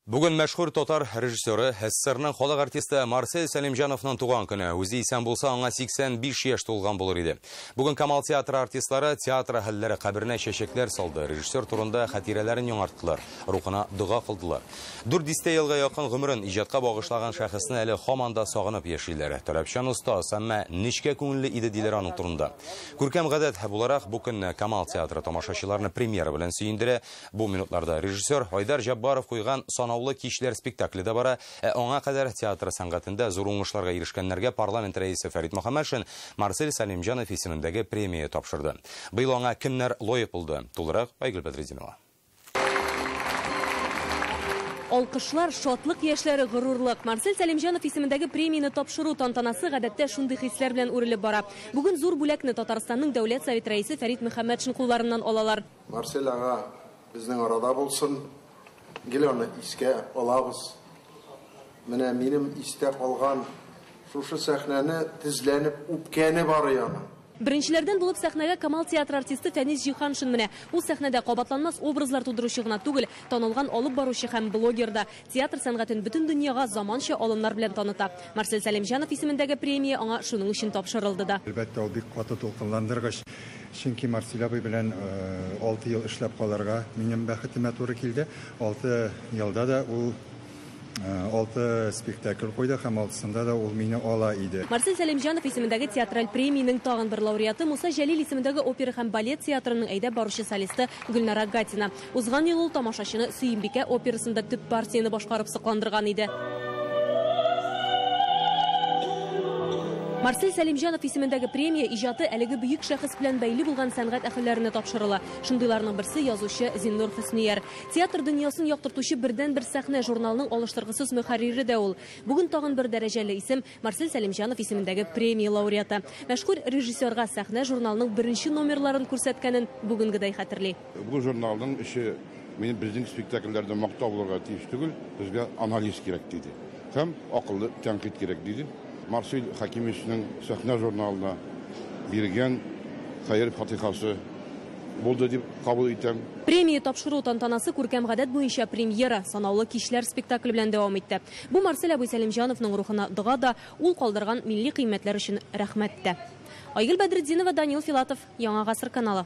Бүген мәшһүр татар режиссеры, СССРның халык артисты Марсель Сәлимҗановның туган көне. Үзе исән булса, аңа 85 яшь тулган булыр иде. Бүген Камал театры артистлары театр әһелләре каберенә чәчәкләр салды, режиссер турында хатирәләрен яңарттылар, рухына дога кылдылар. Дүрт дистә елга якын гомерен иҗатка багышлаган шәхесне әле һаман да сагынып яшиләр. Таләпчән остаз, әмма нечкә күңелле иде диләр аның турында. Күркәм гадәт буларак, бу көнне Камал театры тамашачыларны премьера белән сөендерә. Бу минутларда режиссер Айдар Җаббаров куйган Санаулы кичләр спектакле дә бара. Ә аңа кадәр театр сәнгатендә зур уңышларга ирешкәннәргә парламент рәисе Фәрит Мөхәммәтшин Марсель Сәлимҗанов исемендәге премия тапшырды. Быел аңа кемнәр лаек булды? Тулырак Айгөл Бәдретдинова. Алкышлар, шатлык яшьләре, горурлык. Марсель Сәлимҗанов исемендәге премияне тапшыру тантанасы гадәттә шундый хисләр белән үрелеп бара. Бүген зур бүләкне Татарстанның Дәүләт Советы рәисе Фәрит Мөхәммәтшин кулларыннан алалар. Марсель ага безнең арада булсын, гел аны искә алабыз. Менә минем истә калган шушы сәхнәне тезләнеп үпкәне бар аның. Беренчеләрдән булып сәхнәгә Камал театры артисты Фәнис Җиһаншин менә. Ул сәхнәдә кабатланмас образлар тудыручы гына түгел, танылган алып баручы һәм блогер да. Театр сәнгатен бөтен дөньяга заманча алымнар белән таныта. Марсель Сәлимҗанов исемендәге премия аңа шуның өчен тапшырылды да. Әлбәттә, ул бик каты дулкынландыргыч. Чөнки Марсель абый белән 6 ел эшләп калырга минем бәхетемә туры килде. 6 елда да ул 6 спектакль куйды һәм 6-сында да ул мине ала иде. Марсель Сәлимҗанов исемендәге театраль премиянең тагын бер лауреаты Муса Җәлил исемендәге опера һәм балет театрының әйдәп баручы солисты Гөлнара Гатина. Узган ел ул тамашачыны Сөембикә операсында төп партияне башкарып сокландырган иде. Марсель Сәлимҗанов исемендәге премия иҗаты әлеге бөек шәхес белән бәйле булган сәнгать әһелләренә тапшырыла. Шундыйларның берсе язучы Зиннур Хөснияр. Театр дөньясын яктыртучы бердәнбер сәхнә журналының алыштыргысыз мөхәррире дә ул. Бүген тагын бер дәрәҗәле исем Марсель Сәлимҗанов исемендәге премия лауреаты. Мәшһүр режиссерга сәхнә журналының беренче номерларын күрсәткәнен бүгенгедәй хәтерли. Бу журналның эше минем безнең спектакльләрдә мактау булырга тиеш түгел, безгә анализ кирәк диде. Һәм акыллы тәнкыйть кирәк диде. Марсель Хәкимовичның сәхнә журналына биргән хәер фатихасы булды дип кабул итәм. Премия тапшыру тантанасы күркәм гадәт буенча премьера Санаулы кичләр спектакле белән дәвам итте. Бу Марсель абый Сәлимҗановның рухына дога да, ул калдырган милли кыйммәтләр өчен рәхмәт тә. Айгөл Бәдретдинова, Данил Филатов, Яңа Гасыр каналы.